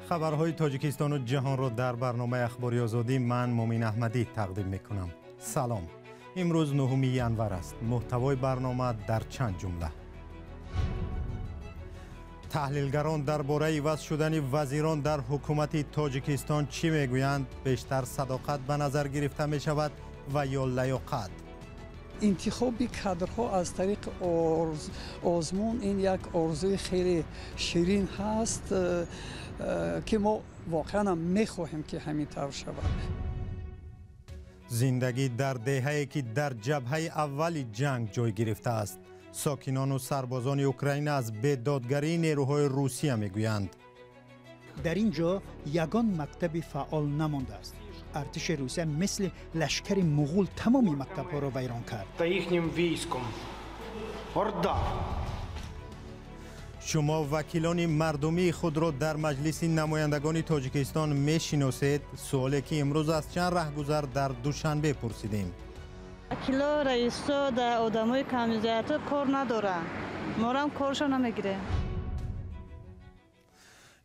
Хабарҳои Тоҷикистону ҷаҳонро дар барномаи Ахбори Озодӣ ман Мумин Аҳмадӣ тақдим мекунам. Салом. Имрӯз 9 январ аст. Муҳтавои барнома дар чанд ҷумла. Таҳлилгарон дар бораи иваз шудани вазирон дар ҳукумати Тоҷикистон чӣ мегӯянд? Бештар садоқат ба назар гирифта мешавад ва ё лаёқат? Интихоби кадрҳо аз тариқи озмун ин як орзуи хеле ширин ҳаст, ки мо воқеан ҳам мехоҳем, ки ҳамин тавр шавад. Зиндагӣ дар деҳае, ки дар ҷабҳаи аввали ҷанг ҷой гирифтааст. Сокинону сарбозони Украина аз бедодгарии нерӯҳои Русия мегӯянд. Дар ин ҷо ягон мактаби фаъол намондааст. Артиши Русия мисли лашкари муғул тамоми мактабҳоро вайрон кард. Та їхнім військом. Орда. Шумо вакилони мардумии худро дар Маҷлиси намояндагони Тоҷикистон мешиносед? Суоле, ки имрӯз аз чанд раҳгузар дар Душанбе пурсидем. Вакило, раисо да одамои камизоятҳо кор надоранд, морам коршо намегирем.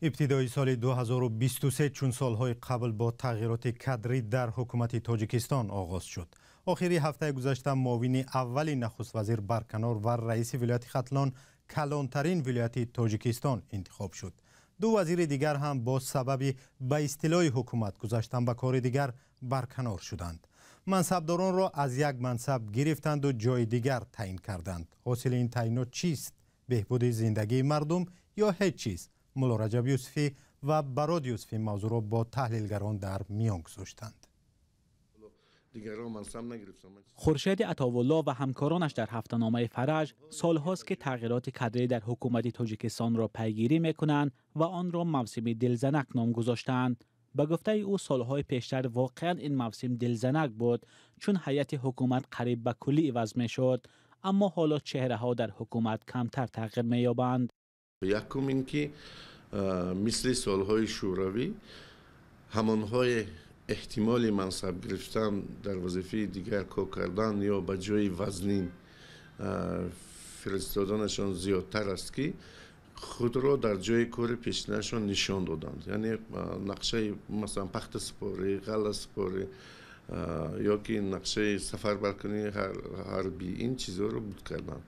Ибтидои соли 2023 чун солҳои қабл бо тағйироти кадрӣ дар ҳукумати Тоҷикистон оғоз шуд. Охири ҳафтаи гузашта муовини аввали нахуствазир барканор ва раиси вилояти Хатлон, калонтарин вилояти Тоҷикистон, интихоб шуд. Ду вазири дигар ҳам бо сабаби ба истилоҳи ҳукумат гузаштан ба кори дигар барканор шуданд. Мансабдоронро аз як мансаб гирифтанду ҷои дигар таъин карданд. Ҳосили ин таъинот чист? Беҳбуди зиндагии мардум ё ҳеҷ чиз? Мулло Раҷаб Юсуфӣ ва Барод Юсуфӣ мавзӯъро бо таҳлилгарон дар миён гузоштанд. Хуршеди Атовулло ва ҳамкоронаш дар ҳафтаномаи Фараҷ солҳост, ки тағйироти кадрӣ дар ҳукумати Тоҷикистонро пайгирӣ мекунанд ва онро мавсими дилзанак ном гузоштаанд. Ба гуфтаи ӯ, солҳои пештар воқеан ин мавсим дилзанак буд, чун ҳайати ҳукумат қариб ба куллӣ иваз мешуд, аммо ҳоло чеҳраҳо дар ҳукумат камтар тағйир меёбанд. Якум ин ки мисли солҳои Шӯравӣ ҳамонҳое эҳтимоли мансаб гирифтан, дар вазифаи дигар кор кардан ё ба ҷои вазнин фиристоданашон зиёдтар аст, ки худро дар ҷои кори пешинашон нишон доданд. Яъне нақшаи, масалан, пахтасупорӣ, ғалласупорӣ ё ки нақшаи сафарбаркунии ҳарбӣ, ин чизҳоро буд карданд.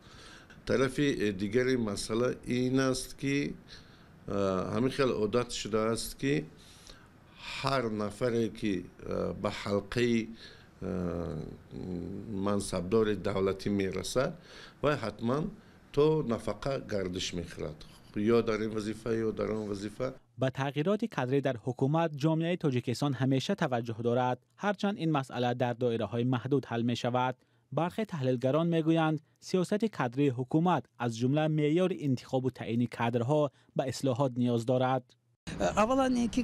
Тарафи дигари масъала ин аст, ки ҳамин хел одат шудааст, ки ҳар нафаре, ки ба ҳалқаи мансабдори давлатӣ мерасад, вай ҳатман то нафақа гардиш мехӯрад, ё дар ин вазифа, ё дар он вазифа. Ба тағйироти кадрӣ дар ҳукумат ҷомеаи Тоҷикистон ҳамеша таваҷҷӯҳ дорад, ҳарчанд ин масъала дар доираҳои маҳдуд ҳал мешавад. Бархе таҳлилгарон мегӯянд, сиёсати кадрии ҳукумат, аз ҷумла меъёри интихобу таъини кадрҳо, ба ислоҳот ниёз дорад. Аввалан ин ки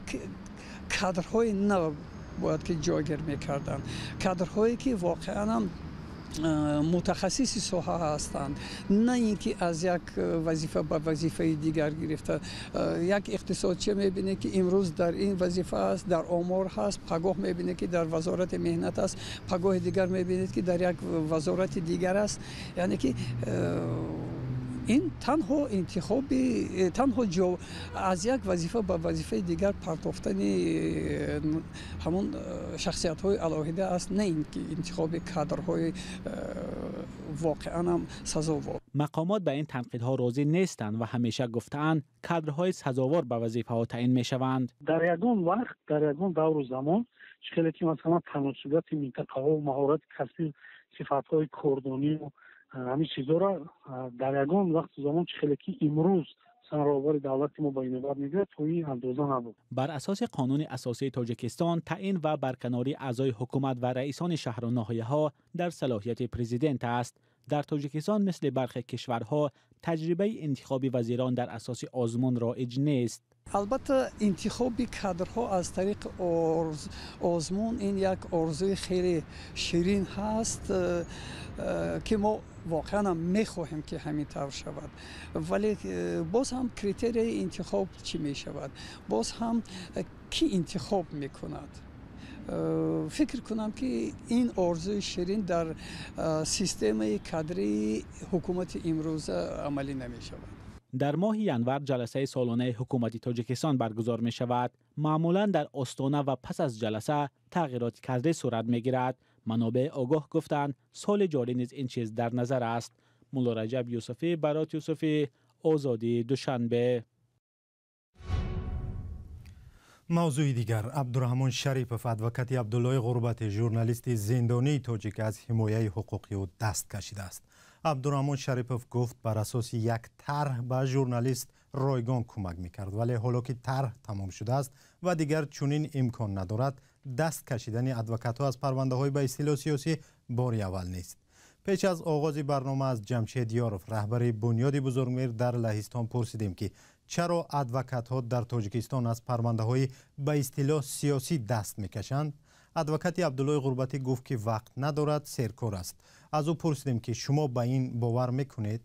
кадрҳои нав бояд ки ҷойгир мекарданд, кадрҳое, ки воқеан ҳам мутахассиси соҳа ҳастанд, на ин ки аз як вазифа ба вазифаи дигар гирифта. Як иқтисодчия мебинед, ки имрӯз дар ин вазифа аст, дар омор ҳаст, пагоҳ мебинед, ки дар Вазорати меҳнат аст, пагоҳи дигар мебинед, ки дар як вазорати дигар аст. Яъне ки ин танҳо интихоби, танҳо ҷо аз як вазифа ба вазифаи дигар партофтани ҳамон шахсиятҳои алоҳида аст, на ин ки интихоби кадрҳои воқеан ҳам сазовор. Мақомот ба ин танқидҳо розӣ нестанд ва ҳамеша гуфтаанд, кадрҳои сазовор ба вазифаҳо таъин мешаванд. Дар ягон вақт, дар ягон давру замон чӣ хеле ки, масалан, таносубияти минтақаҳо, маҳорати касбӣ, сифатҳои кордонию ҳамин чизҳоро дар ягон вақту замон чӣ хеле ки имрӯз роҳбари давлати мо ба инобат мегирад, то ин андоза набуд. Бар асоси қонуни асосии Тоҷикистон таъин ва барканории аъзои ҳукумат ва раисони шаҳру ноҳияҳо дар салоҳияти президент аст. Дар Тоҷикистон мисли бархе кишварҳо таҷрибаи интихоби вазирон дар асоси озмун роиҷ нест. Албатта, интихоби кадрҳо аз тариқи озмун ин як орзуи хеле ширин ҳаст, ки мо воқеан ҳам мехоҳем, ки ҳамин тавр шавад, вале боз ҳам критерияи интихоб чӣ мешавад? Боз ҳам кӣ интихоб мекунад? Фикр кунам, ки ин орзуи ширин дар системаи кадрии ҳукумати имрӯза амалӣ намешавад. Дар моҳи январ ҷаласаи солонаи ҳукумати Тоҷикистон баргузор мешавад. Маъмулан дар остона ва пас аз ҷаласа тағйироти кадрӣ сурат мегирад. Манобеи огоҳ гуфтанд, соли ҷорӣ низ ин чиз дар назар аст. Мулло Раҷаб Юсуфӣ, Барот Юсуфӣ, Озодӣ, Душанбе. Мавзӯи дигар. Абдураҳмон Шарипов, адвокати Абдуллои Ғурбатӣ, журналисти зиндонии тоҷик, аз ҳимояи ҳуқуқи ӯ даст кашидааст. Абдураҳмон Шарипов гуфт, бар асоси як тарҳ ба журналист ройгон кӯмак мекард, вале ҳоло ки тарҳ тамом шудааст ва дигар чунин имкон надорад, даст кашидани адвокатҳо аз парвандаҳои ба истилоҳ сиёсӣ бори аввал нест. Пеш аз оғози барнома аз Ҷамшед Ёров, раҳбари Бунёди Бузургмир дар Лаҳистон, пурсидем, ки чаро адвокатҳо дар Тоҷикистон аз парвандаҳои ба истилоҳ сиёсӣ даст мекашанд. Адвокати Абдуллои Ғурбатӣ гуфт, ки вақт надорад, серкор аст. Аз ӯ пурсидем, ки шумо ба ин бовар мекунед?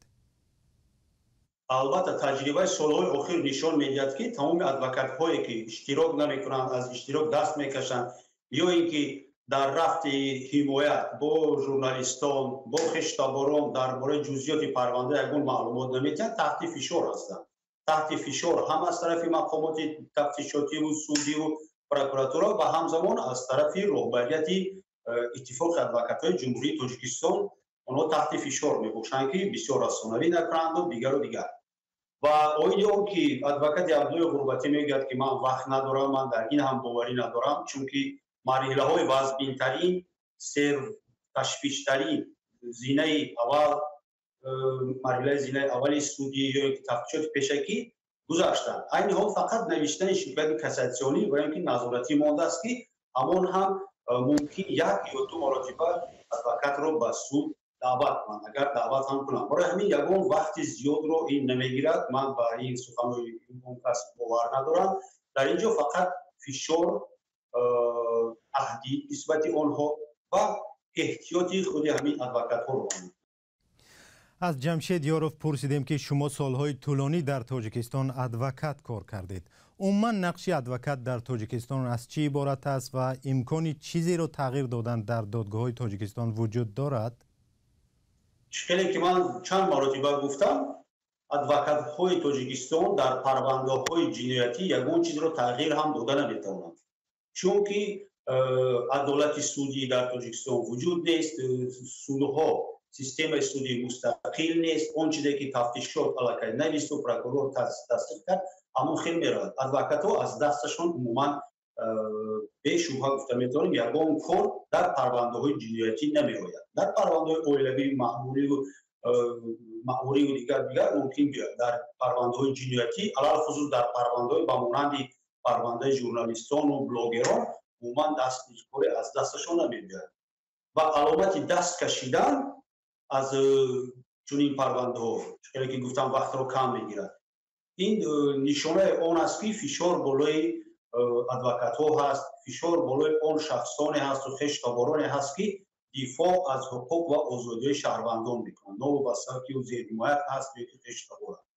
Албатта, таҷрибаи солҳои охир нишон медиҳад, ки тамоми адвокатҳое ки иштирок намекунанд, аз иштирок даст мекашанд, ё ин ки дар рафти ҳимоят бо журналистон, бо хештаборон дар бораи ҷузъиёти парванда ягон маълумот наметиҳанд, таҳти фишор ҳастанд. Таҳти фишор ҳам аз тарафи мақомоти тафтишотиву судиву прокуратура ва ҳамзамон аз тарафи роҳбарияти Иттифоқи адвокатҳои Ҷумҳурии Тоҷикистон онҳо таҳти фишор мебошанд, ки бисёр расонавӣ накунанду дигару дигар. Ва оиди он ки адвокати Абдуллои Ғурбатӣ мегӯяд, ки ман вақт надорам, ман дар ин ҳам боварӣ надорам, чунки марҳилаҳои вазбинтарин, серташвиштарин зинаи аввал, марҳилаи зинаи аввали судӣ ё ин ки тафтишоти пешакӣ гузаштанд. Айни ҳол фақат навиштани шикояти кассатсионӣ ва ин ки назоратӣ мондааст, ки ҳамон ҳам мумкин як ё ду маротиба адвокатро ба суд даъват кунанд, агар даъват ҳам кунанд. Барои ҳамин ягон вақти зиёдро ин намегирад. Ман ба ин суханои он кас бовар надорам. Дар ин ҷо фақат фишор, таҳдид нисбати онҳо ва эҳтиёти худи ҳамин адвокатҳоро. Аз Ҷамшед Ёров пурсидем, ки шумо солҳои тӯлонӣ дар Тоҷикистон адвокат кор кардед. Умуман нақши адвокат дар Тоҷикистон аз чӣ иборат аст ва имкони чизеро тағйир додан дар додгоҳҳои Тоҷикистон вуҷуд дорад? Хеле ки ман чанд маротиба гуфтам, адвокатҳои Тоҷикистон дар парвандаҳои ҷиноятӣ ягон чизро тағйир ҳам дода наметавонанд, чунки адолати судӣ дар Тоҷикистон вуҷуд нест, судҳо, системаи судӣ мустақил нест. Он чизе ки тафтишот аллакай нависту прокурор тасдиқ кард, ҳамон хел меравад. Адвокатҳо аз дасташон умуман бешубҳа гуфта метавонем, ягон кор дар парвандаҳои ҷиноятӣ намеояд. Дар парвандаҳои оилавӣ, маъмуриву дигар дигар мумкин биёяд. Дар парвандаҳои ҷиноятӣ, алалхусус дар парвандаҳои ба монанди парвандаи журналистону блогерон, умуман даст коре аз дасташон намебиёяд. Ва аломати даст кашидан аз чунин парвандаҳо, хеле ки гуфтам, вақтро кам мегирад. Ин нишонаи он аст, ки фишор болои адвокатҳо ҳаст, фишор болои он шахсоне ҳасту хештабороне ҳаст, ки дифоъ аз ҳуқуқ ва озодиҳои шаҳрвандон мекунанд, новобаста ки ӯ зерҳимоят ҳаст ё ки хештабор аст.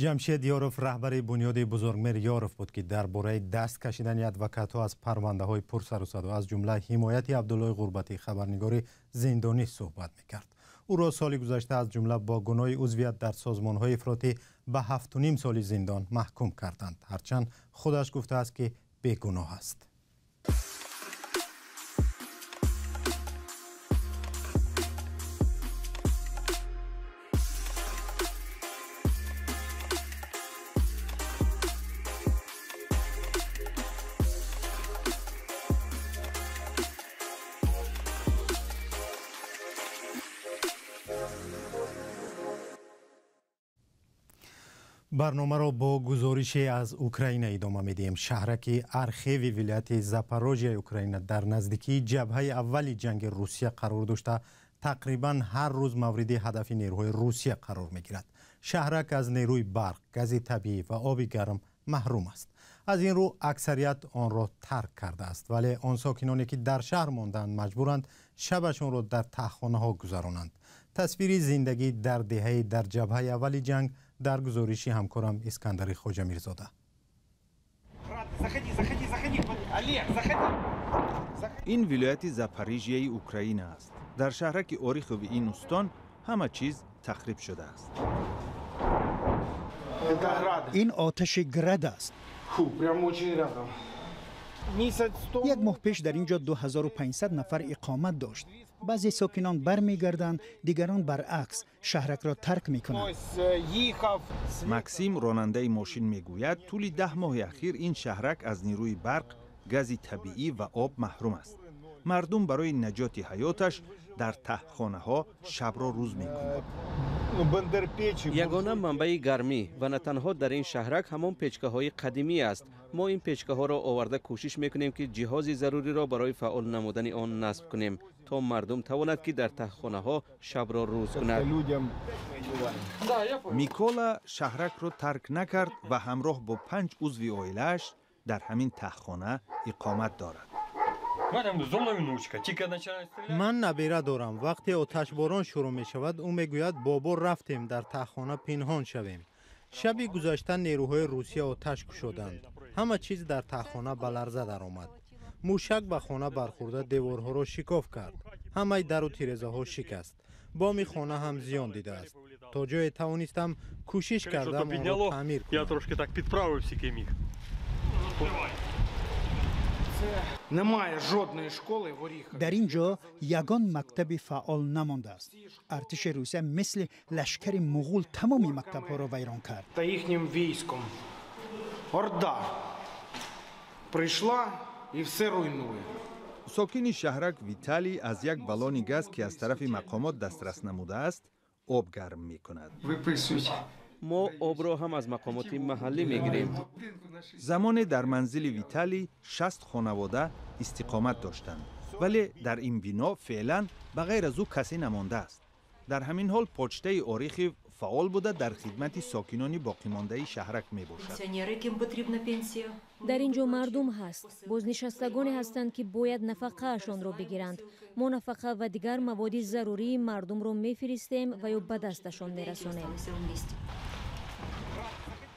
Ҷамшед Ёров, раҳбари Бунёди Бузургмир Ёров буд, ки дар бораи даст кашидани адвокатҳо аз парвандаҳои пурсарусадо, аз ҷумла ҳимояти Абдуллои Ғурбатӣ, хабарнигори зиндонӣ, суҳбат мекард. Ӯро соли гузашта аз ҷумла бо гуноҳи узвият дар созмонҳои ифротӣ ба 7,5 соли зиндон маҳкум карданд, ҳарчанд худаш гуфтааст, ки бегуноҳ аст. Барномаро бо гузорише аз Украина идома медиҳем. Шаҳраки Археви вилояти Запорожияи Украина дар наздикии ҷабҳаи аввали ҷанги Русия қарор дошта, тақрибан ҳар рӯз мавриди ҳадафи нерӯҳои Русия қарор мегирад. Шаҳрак аз нерӯи барқ, гази табиӣ ва оби гарм маҳрум аст. Аз ин рӯ аксарият онро тарк кардааст, вале он сокиноне ки дар шаҳр мондаанд, маҷбуранд шабашонро дар таҳхонаҳо гузаронанд. Тасвири зиндагӣ дар деҳаи дар ҷабҳаи аввали ҷанг дар гузориши ҳамкорам Искандари Хоҷамирзода. Ин вилояти Запорижияи Украина аст. Дар шаҳраки Орихови ин устон ҳама чиз тахриб шудааст. Ин оташи град аст. Як моҳ пеш дар ин ҷо 2500 нафар иқомат дошт. Баъзе сокинон бармегарданд, дигарон баръакс шаҳракро тарк мекунанд. Максим, ронандаи мошин, мегӯяд, тӯли 10 моҳи ахир ин шаҳрак аз нерӯи барқ, гази табиӣ ва об маҳрум аст. Мардум барои наҷоти ҳаёташ дар таҳхонаҳо шабро рӯз мекунад. Ягона манбаи гармӣ ва на танҳо дар ин шаҳрак ҳамон печкаҳои қадимӣ аст. Мо ин печкаҳоро оварда кӯшиш мекунем, ки ҷиҳози заруриро барои фаъол намудани он насб кунем, то мардум тавонад, ки дар таҳхонаҳо шабро рӯз кунад. Микола шаҳракро тарк накард ва ҳамроҳ бо 5 узви оилааш дар ҳамин таҳхона иқомат дорад. Ман набера дорам. Вақте оташборон шурӯъ мешавад, ӯ мегӯяд: бобо, рафтем дар таҳхона пинҳон шавем. Шаби гузашта нерӯҳои Русия оташ кушоданд. Ҳама чиз дар таҳхона ба ларза даромад. Мушак ба хона бархӯрда деворҳоро шикоф кард. Ҳамаи дару тирезаҳо шикаст. Боми хона ҳам зиён дидааст. То ҷое тавонистам, кӯшиш кардам онро таъмир кунам. Дар ин ҷо ягон мактаби фаъол намондааст. Артиши Русия мисли лашкари муғул тамоми мактабҳоро вайрон кард. Та їхнім військом. Орда прийшла і все руйнує. Сокини шаҳрак Виталий аз як баллони газ, ки аз тарафи мақомот дастрас намудааст, об гарм мекунад. Мо обро ҳам аз мақомоти маҳаллӣ мегирем. Замоне дар манзили Виталий 60 хонавода истиқомат доштанд, вале дар ин бино феълан ба ғайр аз ӯ касе намондааст. Дар ҳамин ҳол почтаи Орихив фаъол буда, дар хидмати сокинони боқимондаи шаҳрак мебошад. Дар ин ҷо мардум ҳаст, бознишастагоне ҳастанд, ки бояд нафақаашонро бигиранд. Мо нафақа ва дигар маводи зарурии мардумро мефиристем ва ё ба дасташон мерасонем.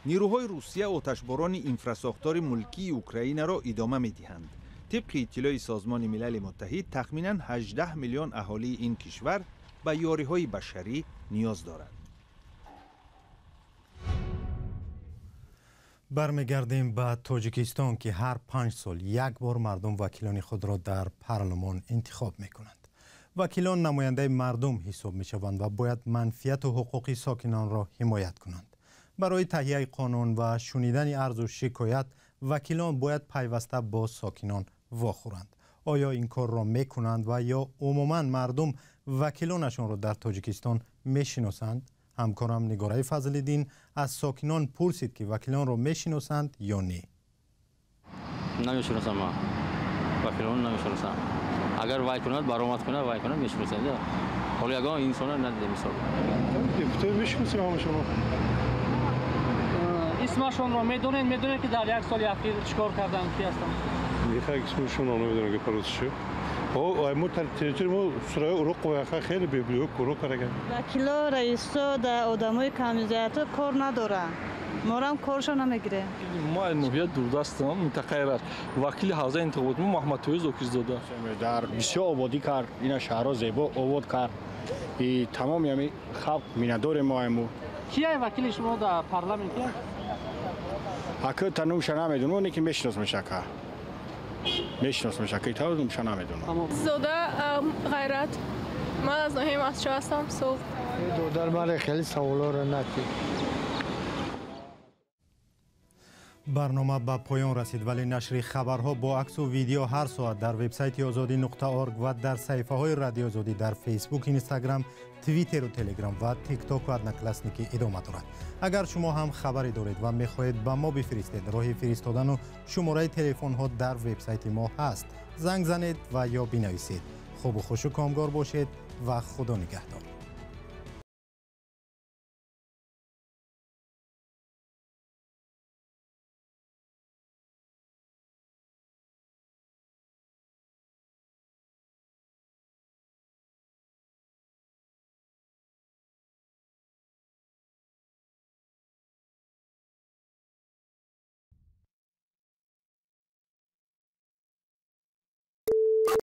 Нерӯҳои Русия оташборони инфрасохтори мулкии Украинаро идома медиҳанд. Тибқи иттилои Созмони Милали Муттаҳид, тахминан 18 миллион аҳолии ин кишвар ба ёриҳои башарӣ ниёз дорад. Бармегардем ба Тоҷикистон, ки ҳар 5 сол як бор мардум вакилони худро дар парлумон интихоб мекунанд. Вакилон намояндаи мардум ҳисоб мешаванд ва бояд манфиату ҳуқуқи сокинонро ҳимоят кунанд. Барои таҳияи қонун ва шунидани арзу шикоят вакилон бояд пайваста бо сокинон вохӯранд. Оё ин корро мекунанд ва ё умуман мардум вакилонашонро дар Тоҷикистон мешиносанд? Ҳамкорам Нигораи Фазлиддин аз сокинон пурсид, ки вакилонро мешиносанд ё не. Намешиносам ман. Вакилонро намешиносам. Агар вай кунад, баромад кунад, вай кунад, мешиносам. Ҳоло ягон инсонро надидем мисол. Депутат мешиносем ҳамашонро. Исмашонро медонед, медонед, ки дар як соли ахир чӣ кор карданд, ки ҳастанд? Мехоҳам исмашонро намедонам, ки парвозшо. Мо территория мо сураи уруқ қояха хеле беблиё куро караган. Вакило, раисо да одамои камизияту кор надоранд. Морам коршо намегирем. Мо ноҳияи дурдастам, минтақаи Рашт. Вакили ҳавзаи интихоботи мо Маҳмадтоир Зокирзода. Дар бисёр ободӣ кард, ина шаҳрҳо зебо обод кард. И тамоми ҳами халқ миннатдори мо айму. Кияй вакили шумо дар парламент кия? Ака та номша намедонам, не ки мешиносмеш ака. Мешиносмеш ака, та номша намедонам. Зода Ғайрат. Ман аз ноҳияи Мастчоҳ ҳастам. Суғд. Додар ман хеле саволҳоро натид. Барнома ба поён расид, вале нашри хабарҳо бо аксу видео ҳар соат дар вебсайти озодӣ.орг ва дар саҳифаҳои Радиои Озодӣ дар Фейсбук, Инстаграм, Твиттеру Телеграм ва Тиктоку Одноклассники идома дорад. Агар шумо ҳам хабаре доред ва мехоҳед ба мо бифиристед, роҳи фиристодану шумораи телефонҳо дар вебсайти мо ҳаст. Занг занед ва ё бинависед. Хубу хушу комгор бошед ва Худо нигаҳдор.